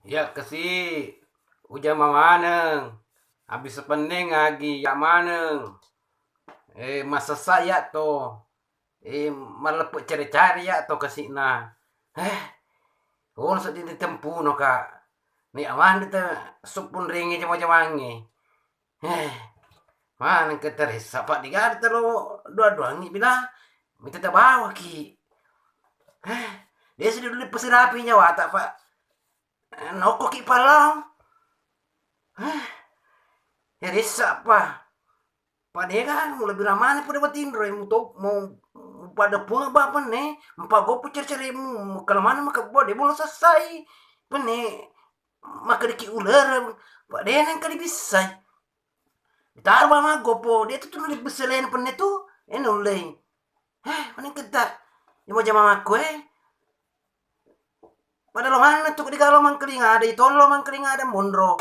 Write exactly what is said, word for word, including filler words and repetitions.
Iya kasi ujama maneng, abis penneng agi ya maneng. Eh, masessa ya to. Eh, maleppe cari-cari ya to kasina. Eh, oh, sedih ditempuno ka. Ni aman dite suppun ringi jama-jamangi. Eh, maneng keteressa, Pak, digari telo dua-duangi bila mita tabawaki. Eh, dia sudah dulu pesirapi nyawata, Pak. Eh, nokkoki palau. Eh, ya rissa, Pak. Padega lebbi ramane pada batinro mu to mau pada punga bapenne, mpagoppo cari-carimu, kalamana maka bo de bolo sassai. Penne maka deki ulere, Pak, de nengka dibissai. Taro ba maggopo, de tu tunu dibesselena penne tu, e nullei. Eh, maneng ketta. Imo jama makko, eh. Pada lo maneng tu, digalo mangkeling ada, itollo mangkeling ada monro.